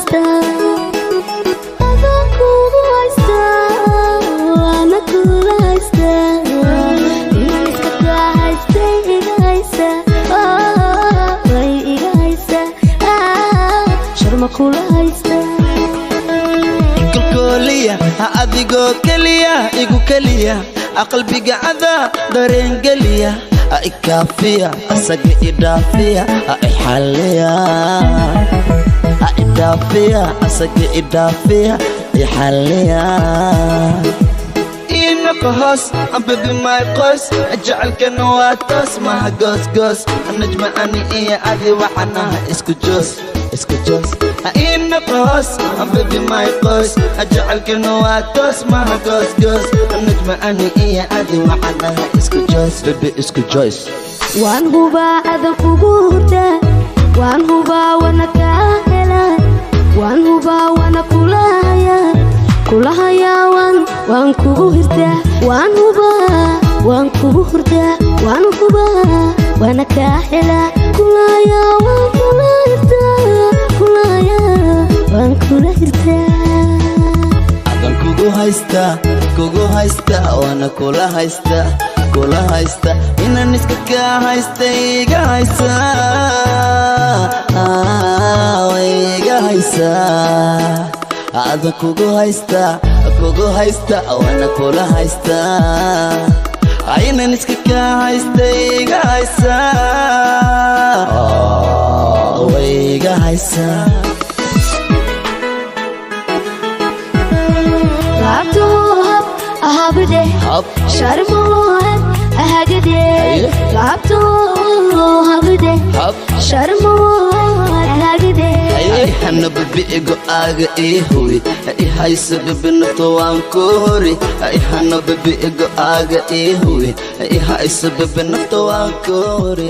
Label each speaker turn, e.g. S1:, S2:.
S1: Haystaa, adaan kugu haystaa, waana kula haystaa. Inaan iska kaa haystay iga haysaa, way iga haysaa. Sharma kula haystaa.
S2: Kalkooliya ha adigoo keliya igu keliya, qalbiga cadaa dareengeliya, ha ikaafiya, asaga idhaafiya, ha ixalliya, ha idhaafiya, asaga idhaafiya, ixalliya. Inaqa hoos baby my qoys, jecelkana waa toos, maha goosgoos. Najma, ani iyo adi waxanaha isku joos, isku joos. Inaqa hoos baby my qoys, jecelkana waa toos, maha goosgoos. Najma, ani iyo adi waxanaha isku joos, baby, isku joos.
S1: Waan hubaa adan kugu hurdaa, waan hubaa wana kaa helaa, waan hubaa wana kula hayaa, kula hayaa. Waan kugu hirtaa, waan hubaa waan kugu hurdaa, waan hubaa wana kaa helaa, kula hayaa, waan kula hirtaa, kula hayaa, waan kula hirtaa.
S2: Adan kugu haystaa, kugu haystaa, waana kula haystaa, kula haysta. Inaan iska kaa haysta iga haysaa, way iga haysaa. Adan kugu haystaa, kugu haysta, waana kula haystaa. Inaan iska kaa haysta iga haysaa, way iga haysaa.
S1: Laabtuhu hab ahabide
S2: hab
S1: sharmuhad ahagide.
S2: Haye.
S1: Laabtuhu habide
S2: hab
S1: sharmuhad ahagide.
S2: Ihana baby, go-aaga ii huwi, ihayso baby, nafta waan ku hori. Ihana baby, go-aaga ii huwi, ihayso baby, nafta waan ku hori.